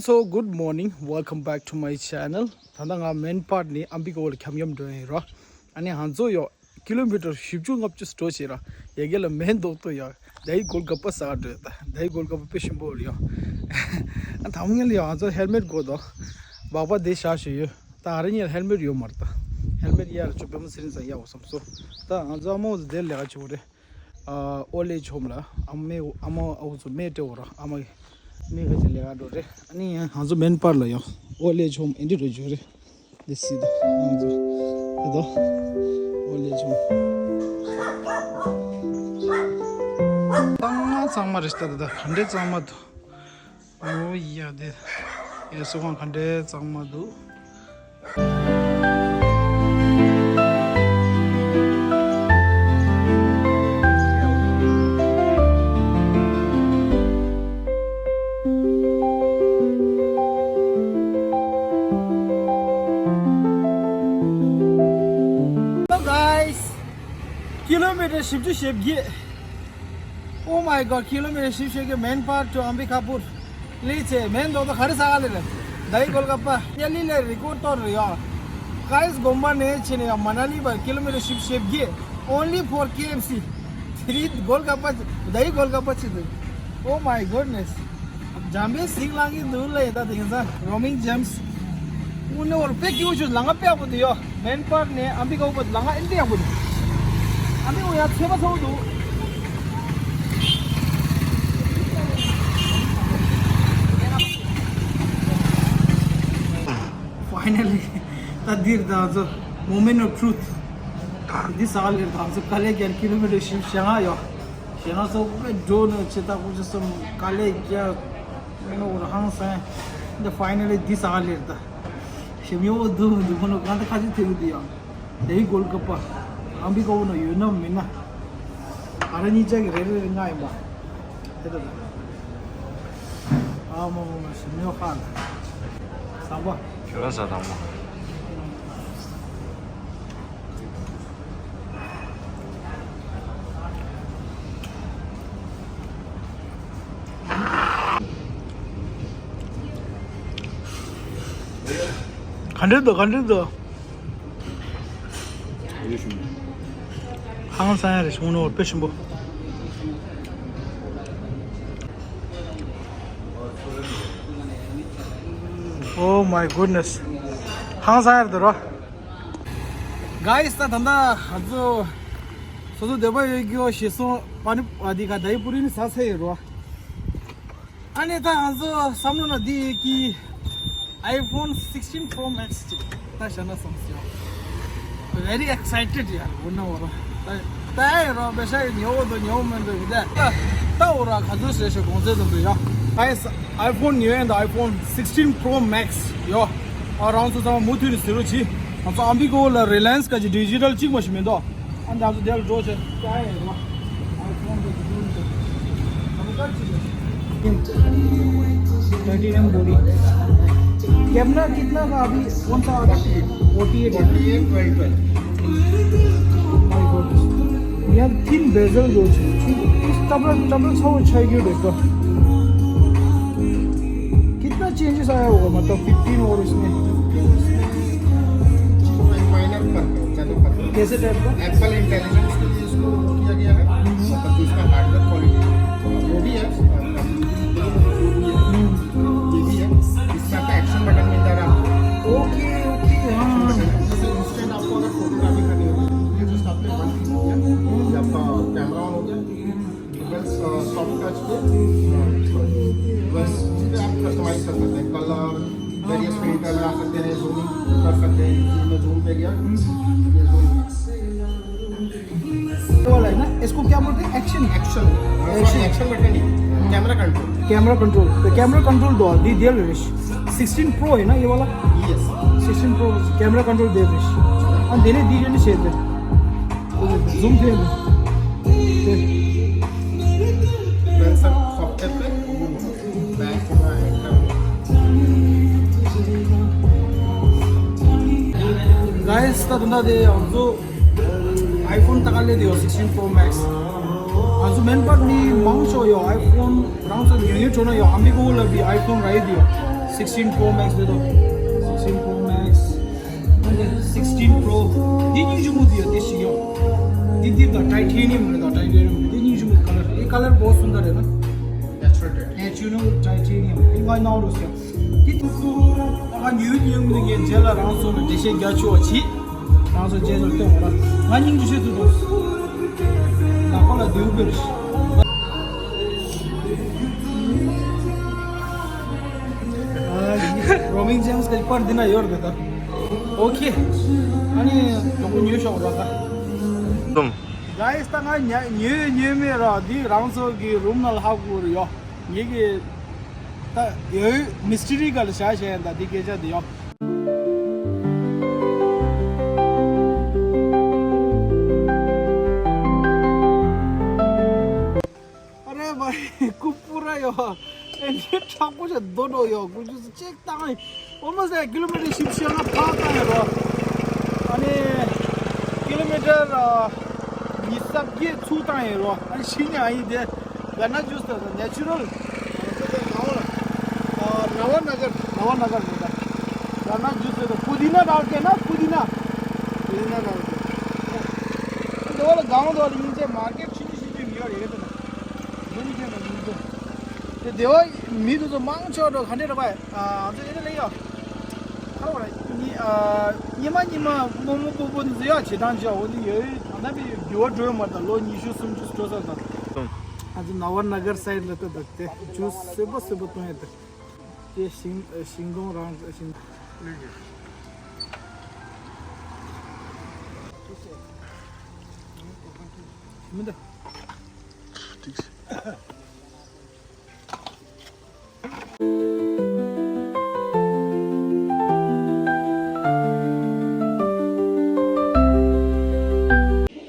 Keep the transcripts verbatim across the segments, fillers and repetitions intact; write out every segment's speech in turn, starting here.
So, good morning, welcome back to my channel. ད་ལྟ་ང་མེན་པར་ནས་ཨམ་བི་ཀོ་ལ་འཁྱམ་འཁྱམ་འགྲོ་ཡིན་རོ། ཨ་ནི་ང་ཚོ་ཡོ་ཀི་ལོ་མི་ཊར་བཞི་བཅུ་ལྔ་བཅུ་འགྲོ་བྱེད་ར། ཡ་གི་ལ་མེན་རྡོག་ཏོ་ཡོ། དའི་གོལ་ག་པ་ཟ་འགྲོ་ད། དའི་གོལ་ག་པ་དཔེ་ཞིམ་པོ་རེད་ཡོ། ཨ་ད་མོ་ངེ་ལ་ཡོ་ང་ཚོ་ཧེལ་མེད་དགོས་དོ། སྦག་སྦག་དེ་བཞག་བཞག་ཡོད། ད་ཨ་རི་ཉིད་ཧེལ་མེད་ཡོད་མ་རེད་ད། ཧེལ་མེད་ཡར་ཆུ་བེ་མོ་སི་རིན་ས་ཡ་འོ་བསམ་སོ། ད་ང་ཚོ་ཨ་མོ་དེ་ལས་ཀ་བྱེད་དགོས་རེད། ཨ་ཨོ་ལེ་ཆོམ་ལ་ཨ་མའི་ཨ་མ་ཨ་ཁུ་ཚོ་མེ་སྤྲད་འོ་ར། ཨ་མ་མེ་ཁ་ཅིག་ལས་ཀ་འགྲོ་རེད། ཨ་ནི་ང་ཚོ་མེན་པར་ལ་ཡོ་ཨོ་ལེ་ཆོམ་ཨེ་འདྲི་རེ་བྱོས་རེད། འདི་སི་ད་ང་ཚོ་དེ་དོ་ཨོ་ལེ་ཆོམ། གཙང་མ་གཙང་མ་རེད་ད། ད་ག་འདྲའི་གཙང་མ་འདུག་ཨོ་ཡ་དེ་ཡ་སོ་ཁང་ག་འདྲའི་གཙང་མ་འདུག Hello guys, ཀི་ལོ་མི་ཊར་བཞི་བཅུ་ཞེ་བརྒྱད། Oh my god, ཀི་ལོ་མི་ཊར་བཞི་བཅུ་ཞེ་བརྒྱད། མེན་པར་ཊུ་ཨམ་བི་ཀ་པུར། ལི་ཆེ་མེན་རྡོག་ཏོ་ག་རེ་ཟ་ག་ལེ་རེད། དའི་གོལ་ག་པ་ཡ་ལི་ལེ་རི་ཀོར་ཊོར་རེ་ཡོ། གྷའི་སི་དགོན་པ་ནས་ཕྱིན་ནས་ཡོ་མ་ན་ལི་བར་ཀི་ལོ་མི་ཊར་བཞི་བཅུ་ཞེ་བརྒྱད། Only for K F C. དེ་རིང་གོལ་ག་པ་དའི་གོལ་ག་པ་ཆེ་འདུག Oh my goodness. འཇམ་པའི་ཟིག་ལང་གི་འདུག་ལ་ཡིན་ད། དེང་སང་རོ་མིང་ཇེམ་སི། དངོས་གནས་བོར་དཔེ་སྐྱིད་པོ་བྱུང་། ལམ་ཁ་དཔེ་ཡག་པོ་འདུག་ཡོ། མེན་པར་ནས་ཨམ་བི་ཀ་བར་ལམ་ཁ་ཨེ་འདྲ་ཡག་པོ་འདུག་ཨམ་བི་ཀ་ཡ་ཚོད་པ་ཚ་པོ་འདུག Finally, ད་འདིར་ད་ཚོ་moment of truth. འདི་ས་ལེར་ད་ཚོ་དཀའ་ལས་བརྒྱབ། ཀི་ལོ་མི་ཊར་བཞི་བཅུ་ཞེ་ལྔ་ཡོ། ཞེ་ལྔ་སོགས་དཔེ་འགྲོ་ནས་ཆེ་ད་ཁོ་ཅི་སོང་དཀའ་ལས་བརྒྱབ། ཨེ་ནོ་ར་ཧང་སང་། འདི་ཕའི་ནལ་ལི་འདི་ཟ་ག་ལེར་ད། ཞིམ་ཡོ་འདུག་འདུག་ཁོ་ནོ་གང་ད་ཁ་ཅིག་ཐེབས་འདི་ཡང་། དེའི་གོལ་ཀ་པ། ཨམ་བི་ཀ་བོ་ནོ་ཡོད་ན་མིན་ན། ཨ་ར་གཉིས་ཆ་གི་རེ་རེ་རེ་ལྔ་ཡིན་པ། དེ་ད་ད། ཨ་མ་མ་མ་ཞིམ་ཡོ་ཧ་ལ། ཟ་བ། ཁྱོད་རང་ཟ་དང་མ། ག་འདྲ་འདུག་ག་འདྲ་འདུག་ཧང་སང་ཡ་རེད། བྱུང་ནོར་དཔེ་ཞིམ་པོ། Oh my goodness. ཧང་སང་ཡ་རེད་དོ་རོ། Guys, ད་ད་ད་ང་ཚོ་སོ་སོ་འདོད་པ་ཡོད་རྒྱུ་ཞེས་སོང་། པ་ནི་ཨ་དི་ག་དའི་པུ་རི་ནི་ཟ་ཚར་ཡོད་རོ། ཨ་ནི་ད་ང་ཚོ་བསམ་བློ་ན་འདི་ཡོད་ཀི། iPhone sixteen Pro Max ཅིག་ད་བཞག་ན་བསམ་སོང་། Very excited ཡ། འོ་ན་འོ་ར། ད་ད་ཡ་རོ་བེ་ཤ་ཡི་ཉོ་འོ་དོ་ཉོ་མེད་འདོད་ཡིན་ད། ད་འོ་ར་ག་ཚོད་ཟེར་ཤོག་གོང་ཚད་དུ་འདུག་ཡ། ཨའི་iPhone ཉོ་ཡ་ད། iPhone sixteen Pro Max ཡོ། ཨ་རང་ཚོ་ཚང་མ་མུ་མཐུད་ནས་ཟེར་རོ་གྱིས། ང་ཚོ་ཨམ་བི་ཀོ་ལ་Reliance ག་ཅིག་digital གཅིག་མ་ཞིག་མི་འདུག་ཨ་ནི་ང་ཚོ་དེ་ལ་འགྲོ་བྱས་ཀྱ་ཡ་ཡོད་མ། iPhone གི་digital ག་ཚོད་གཅིག་ཡོད། Platinum body। Camera कितना का अभी कौन सा आ रहा है? Forty eight है। Forty eight, twelve, twelve। My God। यार, तीन bezel जो है, इस डबल, डबल छो छह क्यों देखो? कितना चेंजेस आया होगा, मतलब, fifteen और इसमें? माइनर फर्क है, ज्यादा फर्क नहीं। कैसे टाइप का? एप्पल इंटेलिजेंस के लिए इसको किया गया है, मतलब, जो इसका हार्डवेयर क्वालिटी है, वो भी है, और ये भी है। इसमें आपका एक्शन बटन मिल जा रहा है आपको। ओके, ओके, हाँ। जैसे इंस्टेंट आपको अगर फोटोग्राफी करनी हो, तो ये जस्ट आपने वन क्लिक किया, ये आपका कैमरा ऑन हो गया। बस, अ, सॉफ्ट टच पे, अ, बस इस पे आप कस्टमाइज कर सकते हैं, कलर, वेरियस फिल्टर लगा सकते हैं, जूमिंग कर सकते हैं। जैसे मैं जूम पे गया, ये जूम। ये वाला है ना, इसको क्या बोलते हैं? Action. Action. Action. Action button नहीं, कैमरा कंट्रोल। Camera control. तो कैमरा कंट्रोल दो, दी दिया रिश। सिक्सटीन प्रो है ना ये वाला? Yes. Sixteen pro camera control दे रिश। हम देने दी जने शेयर पे। जूम थे। Guys, ད་ད་ད་དེ་ང་ཚོ་iPhone ད་ག་ལེ་དེ་ཡོད། sixteen Pro Max། ང་ཚོ་མེན་པར་མི་མང་ཤོས་ཡོད། iPhone རང་ཚོ་ཉོ་ཉོ་ཆོག་ན་ཡོད། ཨ་མི་གོ་ལ་བི་iPhone ར་ཡི་དེ་ཡོད། sixteen Pro Max རེད་དོ། sixteen Pro Max. ཨ་ནི་sixteen Pro. འདི་སྙིང་རྗེ་མོ་འདི་ཡ་དེ་ཞིག་ཡོད། འདི་འདི་དང་titanium རེད་དང་titanium རེད། འདི་སྙིང་རྗེ་མོ་འདི་ཁ་ལར། འདི་ཁ་ལར་བོ་གསུམ་ད་རེད་ན། Natural titanium. Natural titanium. འདི་ང་ནང་རུ་ཞིག་འདི་ད་ང་ཉོས་ཉོས་མི་འདུག་རྗེས་ལ་རང་སོ་ནས་འགྲེལ་བཤད་རྒྱག་ཆོག་བ་བྱེད། རང་སོ་རྗེས་ལ་སྟོན་འོང་ར། ང་སྙིང་རྗེ་ཆེ་ཐུབ་དོ། ལག་པ་ལ་རྡེའུ་བེར། Roaming Gems གི་པར་འདི་ན་ཡོད་རེད་ད། ཨོ་ཁེ། ཨ་ནི་གྲོགས་པོ་ཉོས་ཤོག་ར་ད། ཏུམ། Guys ད་ང་ཉ་ཉོས་ཉོས་མེད་ར། འདི་རང་ཚོ་གི་རུམ་ནང་ལ་ཧ་གོ་རེད་ཡོ། ངེད་ཀྱི་ད་ཡོད་མིས་ཏི་རི་ག་ལ་བྱ་བྱ་ཡ་ད་འདི་སྐད་ཆ་འདི་ཡོ། ཨ་རེ་བའི་ཀུ་པུ་ར་ཡོ། ཨེ་འདི་དྲག་པོ་ཞིག་རྡོ་འགྲོ་ཡོ། ཀུ་ཅུ་ཅིག་བཏང་ཡིན། Almost like kilometer བཞི་བཅུ་ཞེ་ལྔ་ཕར་བཏང་ཡིན་རོ། ཨ་ནི་kilometer ཉི་ཤུ་རྩ་བརྒྱད་ཚུར་བཏང་ཡིན་རོ། ཨ་ནི་ཤིང་ནི་ཨ་ཡིན་དེ། Ghana juice ད་natural. Nava Nagar. Nava Nagar རེད་ད། Ghana juice ད་Pudina ད་ཀེ་ན་Pudina. Pudina ད་ཀེ། དེ་བ་ལ་གང་དུ་ལ་ཡིན་ཚེ་མར་ཀེ་ཊི་ཆུང་ཆུང་ཆུང་ཆུང་ཡོད་རེད་ད། ཡོད་ནི་ཀེ་ན་ཡིན་ཚེ། དེ་དེ་བ་མི་དེ་ཚོ་མང་ཆེ་བ་ག་འདྲས་རེད་པ། ང་ཚོ་ཨེ་རེད་ལེ་ཡ། ཁ་བ་ཉི་ཨ་ཉི་མ་ཉི་མ་མོག་མོག་པོ་པོ་འདི་ཡ་བྱེད་སྟངས་བྱ་འོ་འདི་ཡོད། ད་ལྟ་བི་འགྱུར་བ་འགྲོ་ཡོད་མ་རེད་ད། ལོ་ཉི་ཤུ་སུམ་ཅུ་འགྲོ་ས་དང་། ང་ཚོ་Nava Nagar side ལ་ད་ད་དེ་ཇུས་སོས་པ་སོས་པ་བཏུང་ཡ་དེ། དེ་ཤིང་ཤིང་སྡོང་རང་ཤིང་མི་འདུག་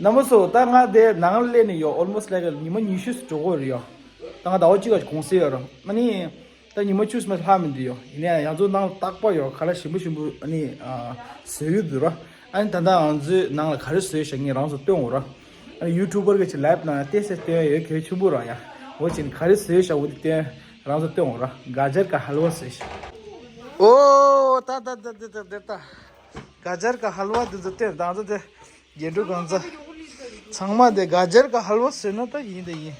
རྣམ་པ་ཚོ། ད་ང་དེ་ནང་ལ་སླེབས་ནས་ཡོད། Almost like ཉི་མ་ཉི་ཤུ་འགྲོ་གི་ཡོད་རེད་ཡོད། ད་ང་ཟླ་བ་གཅིག་ག་གུང་སེང་ཡོད་རེད། ཨ་ནི་ད་ཉི་མ་བཅུ་ཙམ་ལྷག་མི་འདུག་ཡོད། ཡིན་ནའང་ང་ཚོ་ནང་ལ་རྟག་པར་ཡོད་ཁ་ལག་ཞིམ་པོ་ཞིམ་པོ་ཨ་ནི་ཨ་བཟོ་གི་འདུག་ར། ཨ་ནི་ད་ལྟ་ང་ཚོའི་ནང་ལ་ག་རེ་བཟོས་བཞག་ངས་རང་ཚོ་སྟོན་འོང་ར། ཨ་ནི་ཡུ་ཊུབ་པར་གྱི་ལའིབ་ནང་ལྟས་ཚེ་སྟོན་ཡ་ཡོད། གལ་ཆེན་པོ་ར་ཡ། འོ་ཅིན་ག་རེ་བཟོས་བཞག་འོ་དེ་སྟོན། རང་ཚོ་སྟོན་འོང་ར། ག་ཇར་ཀ་ཧལ་ཝ་བཟོས་བཞག་ཨོ་ད་ད་ད་ད་ད་ད། ག་ཇར་ཀ་ཧལ་ཝ་དེ་ཚོ་སྟོན། ད་ཚོ་དེ། རྒྱན་དྲུག་གང་ཚ། ཚང་མ་དེ་ག་ཇར་ཀ་ཧལ་ཝ་ཟེར་ན་ད་ཡིན་དེ་ཡིན།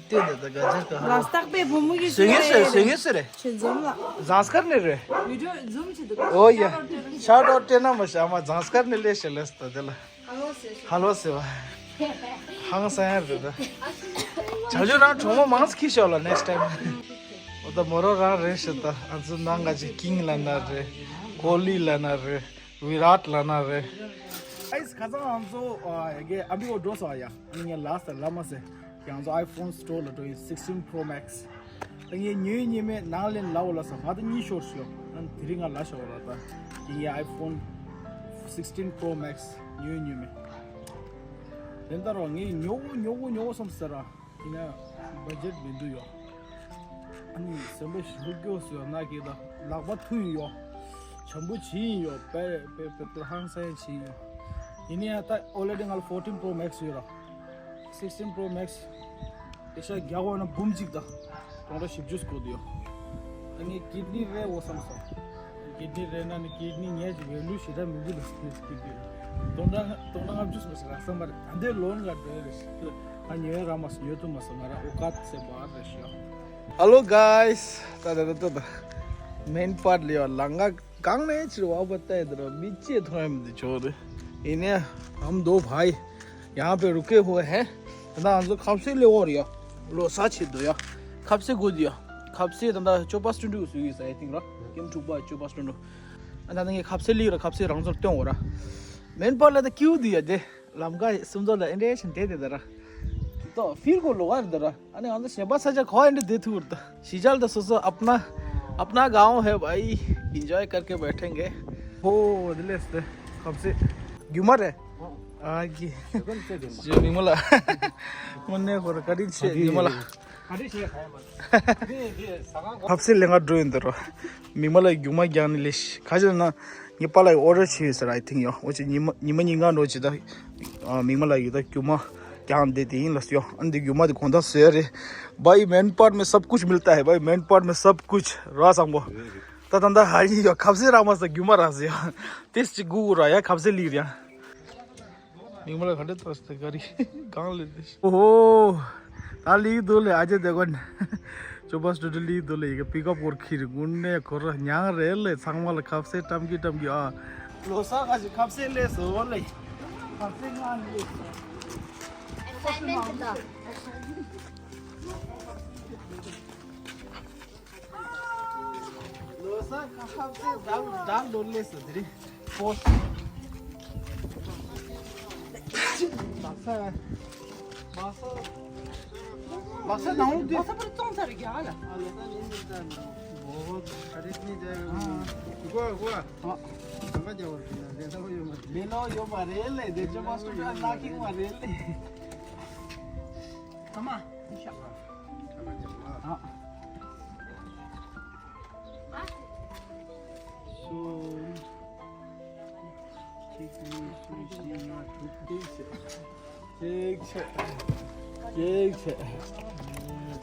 དེ་དེ་ད་ག་ཇར་ཀ་ཧལ་ཝ། ལ་སྟག་པའི་བུ་མོ་གི་ཟེར་ངེས་ཟེར་ཟེར་ངེས་ཟེར་རེད། ཆེ་འཛོམས་ལ། ཟངས་དཀར་ནས་རེད། བི་ཌིའོ་ཛུམ་བྱེད་འདུག་ཨོ་ཡ། ཤ་ཊོ་སྤྲད་ན་མ་ཤ་མ་ཟངས་དཀར་ནས་ལས་ཤེས་ལས་ད་དེ་ལ། ཧལ་ཝ་ཟེར་བ། ཧང་སང་ཡ་རེད་ད། བྱ་ཇོ་རང་གྲོགས་མོ་མང་ཙམ་ཁྱེར་ཤོག་ལ་next time། ཨོ་ད་མོ་རོ་རང་རེད་ཤི་ད། ཨ་ཚོ་ནང་ག་ཅིག་ཀིང་ལ་ན་རེད། ཀོ་ལི་ལ་ན་རེད། བི་རཱད་ལ་ན་རེད། ཨའི་ཁ་སང་ང་ཚོ་ཨ་ཡ་གི་ཨ་མི་འོ་འགྲོ་སོང་ཡ། ཨ་ནི་ངས་ལ་སྟ་ལ་མ་ཟེར། ང་ཚོ་iPhone store ལ་འགྲོ་ཡིན། sixteen Pro Max། ད་ངས་ཉོས་ཉོས་མེད་ནང་ལེན་ལ་འོ་ལ་སོང་ང་ད་གཉིས་ཤོར་ཤོག་ཨ་ནི་དེ་རིང་ང་ལ་ཤོག་ལ་ད། ངས་iPhone sixteen Pro Max ཉོས་ཉོས་མེད། དེ་ལྟར་བ་ངས་ཉོ་གོ་ཉོ་གོ་ཉོ་གོ་བསམ་ཟེར་ར། ཡིན་ན་བ་ཇེཊ་མི་འདུག་ཡོ། ཨ་ནི་སེམས་པ་ཞིག་སློབ་སྐྱོ་སུ་ཡོད་ན་གི་ད་ལག་པ་ཐུ་ཡིན་ཡོ། བྱམས་པོ་བྱེད་ཡིན་ཡོ། པེ་པེ་པེ་པེ་ཧང་སང་བྱེད་ཡིན་ཡོ། ཡིན་ནའི་ད་already ང་ལ་fourteen Pro Max ཡོད་ར། sixteen Pro Max ཨེ་ཤ་རྒྱག་འོ་ན་འབུམ་གཅིག་དང་སྟོང་ཕྲག་བཞི་བཅུ་བཀོད་དུ་ཡོད། ཨ་ནི་ཀིཌ་ནི་རེད་འོ་བསམ་སོང་། ཀིཌ་ནི་རེད་ན་ནི་ཀིཌ་ནི་ངས་ཀྱི་ཝེ་ལུ་ཞེ་དྲག་མི་འདུག་ལ་སྐྱིད་སྐྱིད་དུ་སྟོང་ཕྲག་སྟོང་ཕྲག་ལྔ་བཅུ་ཟེར་བ་ཞིག་རག་ས་མ་རེད། ད་འདི་ལོན་ག་འགྲོ་ཡ་རེད་ཞིག་ད་ང་ཉོ་ཡ་རག་མ་སོང་། ཉོ་ཐུབ་མ་སོང་། ང་རང་ཨོ་ཀ་ཏི་སེ་བར་རེད་ཤི་ཡོ། Hello guys. ད་ད་ད་ད་ད་མེན་པར་ལ་ཡོད་ལ་ང་གང་ནས་ཕྱིར་བ་བ་ཏའི་དེར་མི་ཅེ་ཐོང་ཡམ་དེ་ཆོག་རེད། ཡིན་ནའི་ཨམ་དོ་བའི་ཡང་པེ་རུ་ཀེ་ཧོ་ཧེ། ད་ང་ཚོ་ཁབ་སེ་ལེ་འོར་ཡོ། ལོ་ས་ཆེ་དོ་ཡོ། ཁབ་སེ་གོ་དི་ཡོ། ཁབ་སེ་ད་ད་ཅོ་པ་སྟུན་ཏུ་སུ་ཡི་ས་ཨའི་ཐིང་ར། ཀེམ་ཕྲུག་པ་ཅོ་པ་སྟུན་ཏུ། ཨ་ད་ད་ངས་ཁབ་སེ་ལི་ར་ཁབ་སེ་རང་ཚོར་སྟོན་འོ་ར། མེན་པར་ལ་ད་ཀིའུ་དི་ཡོ་དེ། ལམ་ཀ་སུམ་ཚོགས་ལ་ཨེ་འདྲས་ཤིན་དེ་དེ་ད་ར། ཏོ་ཕིར་གོ་ལོ་ག་རེད་ད་ར། ཨ་ནི་ང་ཚོ་གཞན་པ་ས་ཆ་ག་བ་ཨེ་འདྲས་དེ་ཐུག་ར་ད། ཕྱི་རྒྱལ་ད་སོ་སོ་अपना अपना गांव है भाई। एंजॉय करके बैठेंगे। ཧོ་དེ་ལས་དེ་ཁབ་སེ་རྒྱུ་མ་རེད། ཨ་གི་ཞེ་མིག་མོ་ལ་དངོས་གནས་ཁོ་ར་བཀའ་དྲིན་ཆེ་རྒྱུ་མ་ལ། ཁབ་སེ་ལེན་ག་འགྲོ་ཡིན་ད་ར། མིག་མོ་ལ་རྒྱུ་མ་རྒྱག་ནི་ལས་ཤི་ཁ་ཅིག་ན། ངའི་པཱ་ལགས་ཀྱིས་ཨོ་ཌར་བྱས་ཡོད་ཟེར། ཨའི་ཐིང་ཡོ། འོ་ཅི་ཉི་མ་ཉི་མ་ཉིན་གང་འགྲོ་ཅི་ད། ཨ་མིག་མ་ལགས་ཀྱིས་ད་རྒྱུ་མ་ ཀྱང་འདི་དེ་ཡིན་ལ་སོ། ཨ་འདི་རྒྱུ་མ་དེ་གོང་ཐང་བཟོས་རེད། भाई मैनपाट में सब कुछ मिलता है भाई, मैनपाट में सब कुछ। ར་བཟང་པོ། ད་ད་ད་ཧ་ཡིན་ཡོ། ཁ་ཟས་རག་མ་ས་རྒྱུ་མ་རག་ཟེར་ཡོ། ཏེས་ཅི་གུ་ར་ཡ་ཁ་ཟས་ལིར་ཡ། མིག་མ་ལ་ག་འདྲ་ཏོ་སྟེ་ག་རི་གང་ལེ་དེ། ཨོ་ཧོ། ད་ལིག་འདུག་ལེ། ཨ་ཅེ་དེ་གོན། ཅོ་པ་སྟུ་ཏུ་ལིག་འདུག་ལེ། ཡི་གེ་པིག་ཨབ་བོར་ཁི་རི་གུན་ནེ་ཁོ་ར་ཉང་རེ་ལེ། ཚང་མ་ལ་ཁ་ཟས་ཏམ་གི་ཏམ་གི་ཨ། ལོ་ས་ག་ཞིག་ཁ་ཟས་ལེ་སོ་ལེ། ཁ་ཟས་ང་ལེ་སོ། ལོ་ས་ཁ་ཧབ་སེ་དག་དག་ལོ་ལེ་སོ་དེ་རེད། ཕོ། མ་ས། མ་ས། མ་ས་ནང་དུ། མ་ས་པར་ཙོང་ཚར་རྒྱ་ལ། ཨ་ལོ་ས་ནི་ནི་ཙམ། ཨོ་ཧོ། ཁ་རེ་ནི་ཙམ། གོ་གོ། ཨ། གང་ག་རྒྱ་བར་དེ་ན་ལེ་ལོ་ཡོད་མ་རེད། ལེ་ལོ་ཡོད་མ་རེད་ལེ། དེ་ཅོ་མ་སུ་ཀ་ལ་ཁིང་མ་རེད་ལེ། ཨ་མ། ཨ། སོ། གཅིག་གཉིས་གསུམ་བཞི་ལྔ་དྲུག་བདུན་བྱས། གཅིག་བྱས། གཅིག་བྱས།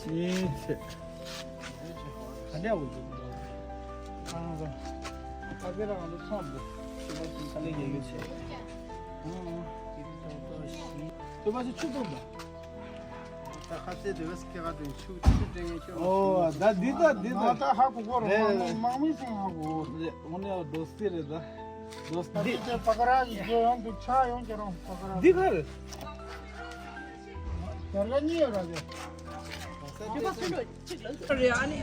གཉིས་བྱས། ག་འདྲ་འོ་འདུག་ཨ་ཨ་ཨ་ཁེ་རང་ལ་ཚོམ་འདུག་ཁ་ལེ་རྒྱག་རྒྱུ་བྱས། ཨ་ཨ། ཁྱོད་པ་ཚོ་ཆུ་འཐུང་དང་། ད་ཁ་ཟས་དེ་བས་སྐྱེ་ག་དེ་ཆུ་ཆུ་དྲན་ངེས་ཆུ། ཨོ་ད་འདི་ད་འདི་ད། ད་ཧ་གོ་གོ་རོ། རེད་རེད། མང་མི་སེང་ཧ་གོ། རེད། འོ་ནས་རྡོ་སི་རེད་ད། རྡོ་སི་ད་འདི། དེ་པ་ཀ་ར་གི་ཡོ་ཡང་དུ་ཆ་ཡོང་ཀྱི་རོ་པ་ཀ་ར། འདི་ག་རེད། དར་ག་གཉིས་ཡོད་ར་དེ། རེད་ཨ་ནི།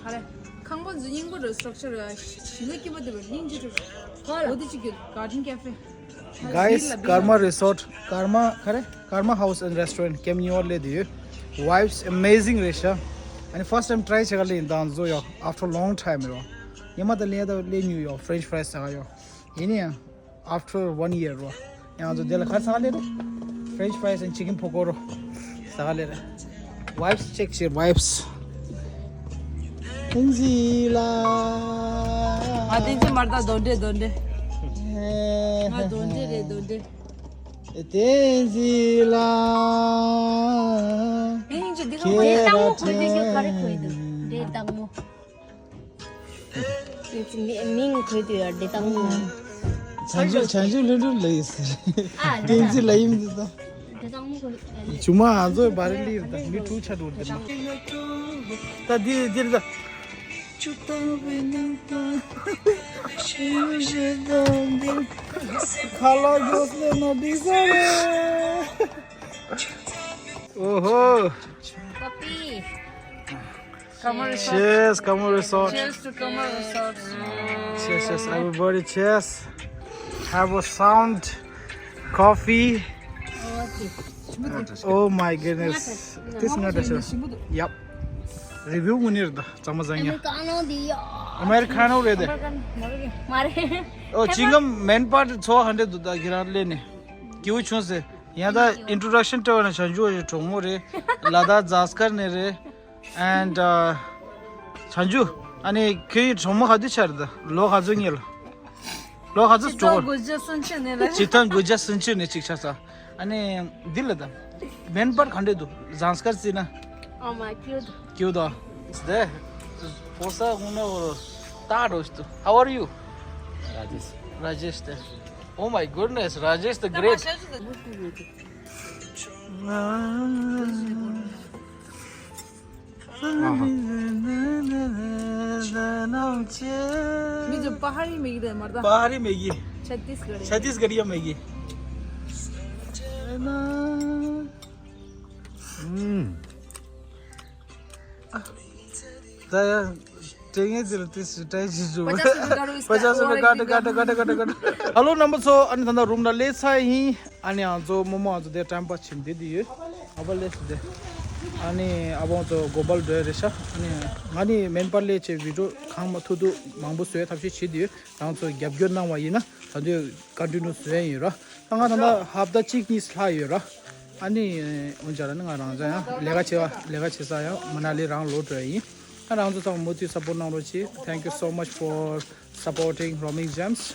ཧ་རེ། ཁང་པ་འཛུལ་སྙིང་པོ་རེད། སི་ཊག་ཅར་རེད། ཞིང་ལ་སྐྱིད་པོ་དེ་བར་སྙིང་རྗེ་འགྲོ། ཧ་ལ་འོ་དེ་གཅིག་གི་གར་ཌན་ཀེ་ཧྥེ། Guys, Karma Resort, Karma, ཁ་རེ། Karma House and Restaurant, ཀེམ་ནིའུ་ཡོག་སླེབས་བསྡད་ཡོད། Vibes amazing རེད་ཤག་ཨ་ནི་first time try བྱེད་ག་སླེབས་ཡིན། ད་ང་ཚོ་ཡོ། After long time རོ། ཉི་མ་ད་སླེབས་ད་སླེབས་མྱོང་ཡོ། French fries ཟ་ག་ཡོ། ཡིན་ནའི་ཡང་། After one year རོ། ཡང་ང་ཚོ་དེ་ལ་ག་རེ་ཟ་ག་སླེབས་རེད། French fries and chicken pakora རོ། ཟ་ག་སླེབས་རེད། Vibes check བྱེད། Vibes. བསྟན་འཛིན་ལགས། ང་བསྟན་འཛིན་མ་རེད་ད། གདོན་འདྲེ་གདོན་འདྲེ། ང་གདོན་འདྲེ་རེད་གདོན་འདྲེ། བསྟན་འཛིན་ལགས། ངའི་སྙིང་རྗེ་འདི་ག་བ། འདྲེ་སྟག་མོ་གོན་དུས་ཁྱོད་ག་རེ་གོན་འདུག་འདྲེ་སྟག་མོ། མིང་གོ་དུས་ཡ་འདྲེ་སྟག་མོ། བྱང་ཆུབ་བྱང་ཆུབ་ལྷུན་གྲུབ་ལ་ཡིན་ཟེར། ཨ་བསྟན་འཛིན་ལ་ཡིན་འདི་ད། འདྲེ་སྟག་མོ་གོ། ཇུ་མ་ང་ཚོའི་བ་རི་ལིར་ད་མི་ཁྲུ་ཆ་འགྲོ་འདི་ན། ད་འདི་འདིར་ད། ཁ་ལག་རྒྱོས་ལེ་ན་འགྲིག་ས་རེད། ཨོ་ཧོ། Coffee. Karma Resort. Cheers, Karma Resort. Cheers to Karma Resort. Cheers, cheers, everybody, cheers. Have a sound coffee. Oh my goodness. This is not a show. Yep. Review ངོ་ནི་རེད་ད། ཚང་མ་བཟང་ཡ། Americano རེད་དེ། Americano མ་རེད། ཨོ་ཅིང་གམ་མེན་པར་ཚོ་ཧན་ཏེ་འདུག་ད་ཁྱེད་རང་ལས་ནས། སྐྱིད་པོ་བྱུང་ཟེར། ཡང་ད་introduction སྤྲད་པ་ན་བྱང་ཆུབ་ཀྱི་གྲོགས་མོ་རེད། ལ་དྭགས་ཛཱ་སི་ཀར་ནས་རེད། And བྱང་ཆུབ། ཨ་ནི་ཁྱོད་ཀྱི་གྲོགས་མོ་ག་དུས་ཆགས་རེད་ད། ལོ་ག་ཚོད་ཉེ་ལ། ལོ་ག་ཚོད་གྲོགས། དགུ་བརྒྱ་སུམ་ཅུ་ནས་ལ། སྤྱིར་བཏང་དགུ་བརྒྱ་སུམ་ཅུ་ནས་གཅིག་ཆགས་ས། ཨ་ནི་འདི་ལ་ད། མེན་པར་ག་འདྲས་འདུག་ཛཱ་སི་ཀར་རྩིས་ན། Oh my god. Cute though. It's there. ཕོ་ས་ངུ་ན་འོ་ཏག་འགྲོ་ཞིག་འདུག How are you? Rajesh. Rajesh དེ། Oh my goodness, Rajesh the great. हाँ। हाँ, हाँ। ꯃꯤꯁꯨ ꯄꯍꯥꯔꯤ ꯃꯦꯒꯤ ꯗ ꯃꯔꯗ꯫ ꯄꯍꯥꯔꯤ ꯃꯦꯒꯤ꯫ ཆꯇꯤꯁꯒꯔ ཆꯇꯤꯁꯒꯔꯤꯌꯥ ꯃꯦꯒꯤ. ꯎꯝ. ད་ཡ་དྲན་ངེས་ཟེར་ཏེ་སུ་ཏྲའི་ཇི་ཇུ། पचास रुपये का रो इसका पचास रुपये और एक काट, काट, काट, काट, काट। Hello རྣམ་པ་ཚོ། ཨ་ནི་ད་ལྟ་རུམ་ལ་སླེབས་ཚར་ཡིན། ཨ་ནི་ང་ཚོ་རྨོ་མོ་ང་ཚོ་དེ་ཊའིམ་པཱས་བྱེད་བསྡད་དེ་ཡོད། ཨ་ཕ་སླེབས་སོང་དེ། ཨ་ནི་ཨ་ཕ་ང་ཚོ་གོ་པལ་འགྲོ་ཡ་རེད་ཤག་ཨ་ནི་ང་ནི་མེན་པར་སླེབས་བྱས་བི་ཌིའོ་གང་མ་ཐུབ་ཐུབ་མང་པོ་བཟོ་ཡ་ཐབས་ཤེས་བྱེད་དེ་ཡོད། རང་ཚོ་རྒྱབ་སྐྱོར་གནང་བ་ཡིན་ན་ད་དུང་ཀོན་ཊི་ནིའུ་བཟོ་ཡ་ཡིན་ར། ད་ང་ད་ལྟ་ཧབ་ཏ་གཅིག་གཉིས་ལྷག་ཡོད་ར། ཨ་ནི་འོན་ཀྱང་ལ་ནི་ང་རང་ཚོ་ཡང་ལས་ཀ་བྱེད་པ་ལས་ཀ་བྱེད་ས་ཡང་མ་ན་ལི་རང་ལོག་འགྲོ་ཡ་ཡིན། ང་རང་ཚོ་ཚང་མ་མུ་མཐུད་སཔོར་གནང་རོགས་གྱིས། Thank you so much for supporting Roaming Gems.